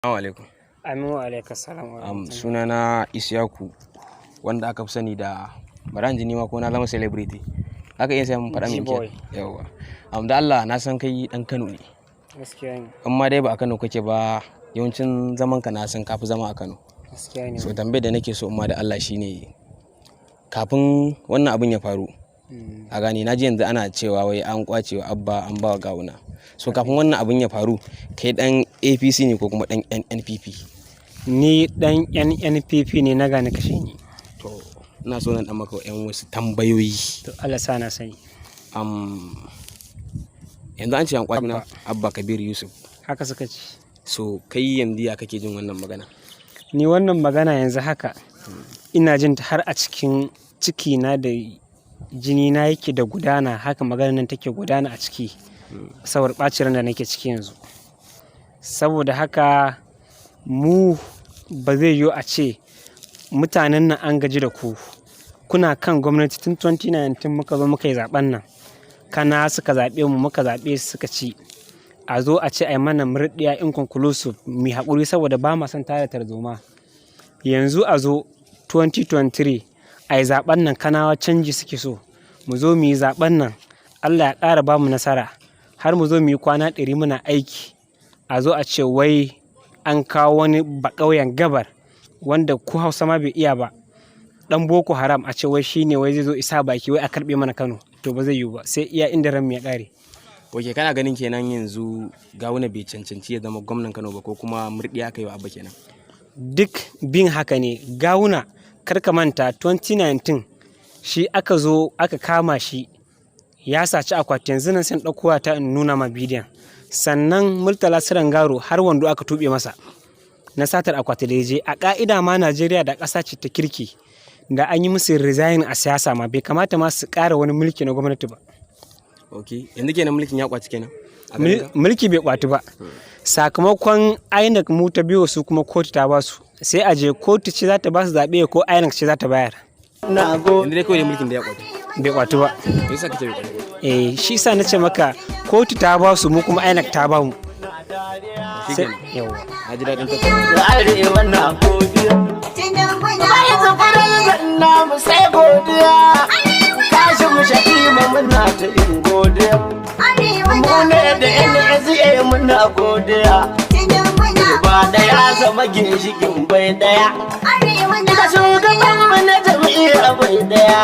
Assalamu alaikum. Amin wa alaika salam wa rahmatullahi. Sunana Isyaku, wanda aka fi sani da, bari an ji nima ko na zama celebrity. Zaka iya sayan faɗa min. G-boy. Yawwa. Da Allah na san kai dan Kano ne. Gaskiya ne. Amma dai ba a Kano kake ba, yawancin zaman ka na san ka fi zama a Kano. Gaskiya ne. So tambayar da nake so amma da Allah shine, kafin wannan abin ya faru, a gane, na ji yanzu ana cewa wai an kwace wa Abba, an ba wa Gawuna. So kafin wannan abin ya faru, kai dan APC ne ko kuma dan NNPP? Ni dan NNPP ne, na gane kashe ni. To, ina so nan dan maka yan wasu tambayoyi. To, Allah sa na sani. Yanzu an ce an kwace na Abba Kabir Yusuf. Haka suka ce. So kai yanzu ya kake jin wannan magana? Ni wannan magana yanzu haka ina jin ta har a cikin ciki na, da jini na yake da gudana, haka maganar nan take gudana a ciki saboda ɓacin ran da nake ciki yanzu. Saboda haka mu ba zai yiwu a ce mutanen nan an gaji da ku, kuna kan gwamnati tun 2019, muka zo muka yi zaben nan, kana suka zaɓe mu, muka zaɓe su, suka ci, a zo a ce a yi mana murɗiya inconclusive, mu haƙuri saboda ba ma son tada tarzoma. Yanzu a zo 2023 a yi zaɓen nan, Kanawa canji suke so, mu zo mu yi zaɓen nan, Allah ya ƙara ba mu nasara, har mu zo mu yi kwana 100 muna aiki, a zo a ce wai an kawo wani baƙauyen gabar wanda ko Hausa ma bai iya ba, dan Boko Haram, a ce wai shine wai zai zo isa baki wai a karɓe mana Kano. To, ba zai yiwu ba, sai iya inda ran mu ya ƙare. Ok, kana ganin kenan yanzu Gawuna bai cancanci ya zama gwamnan Kano ba, ko kuma murɗiya aka yi wa Abba kenan? Duk bin haka ne. Gawuna, kar ka manta, 2019 shi aka zo aka kama shi ya saci akwati. Yanzu nan sai in ɗauko ta in nuna ma bidiyon. Sannan Murtala Silan Garo, har wando aka tuɓe masa na satar akwati da ya je. A ƙa'ida ma, Najeriya da ƙasa ce ta kirki, da an yi musu resign a siyasa ma, bai kamata ma su ƙara wani mulki na gwamnati ba. Ok, yanzu kenan mulkin ya kwaci kenan a ganin ka? Mulki bai kwatu ba. Sakamakon INEC mu ta biyo su, kuma kotu ta ba su. Sai a je kotu ce za ta ba su zaɓe ko INEC ce za ta bayar? Yanzu dai kawai dai mulkin da ya kwatu. Bai kwatu ba. Me yasa kace bai kwatu ba? Eh, shi sa na ce maka kotu ta ba su, mu kuma INEC ta ba mu. Shi Sai kenan. Yawa. Na ji daɗin tattaunawa. Arewa na godiya. Bai zubarar namu sai godiya. Kashim Shettima, muna ta yin godiya. Mu ne da NSA, muna godiya. Ba daya zama ginshikin bai daya. Da shugaban mu na jam'iyyar bai daya.